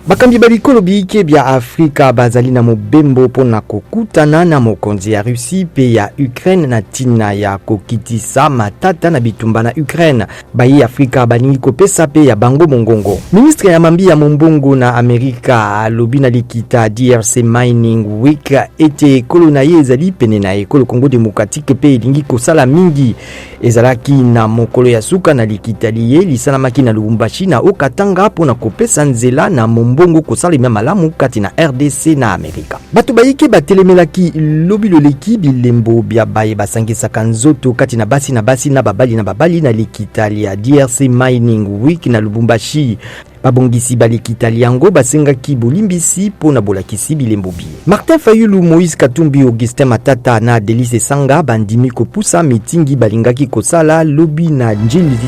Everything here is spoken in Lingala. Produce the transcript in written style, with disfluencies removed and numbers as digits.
Bakambi ba bikolo biike bya Afrika bazali na mobembo mpo na kokutana na mokonzi ya Russie mpe ya Ukraine na ntina ya kokitisa matata na bitumba na Ukraine. Bayi Afrika balingi kopesa mpe ya bango mongongo. Ministre ya mambi ya mombongo na Amerika alobi na likita DRC Mining Week ete ekolo na ye ezali pene na ekolo Congo democratique mpe elingi kosala mingi. Ezalaki na mokolo ya suka na likita liye lisalamaki na Lubumbashi na Haut-Katanga mpo na kopesa nzela na mombongo kosalema malamu kati na RDC na Amerika. Bato bayike batelemelaki lobi loleki bilembo bya baye basangisaka nzoto kati na basi na basi na babali na babali na likita lya DRC Mining Week na Lubumbashi. Babongisi ba likita lyango basengaki bolimbisi mpo na bolakisi bilembo biye. Martin Fayulu, Moïse Katumbi, Augustin Matata na Delly Sesanga bandimi kopusa mitingi balingaki kosala lobi na Ndjili.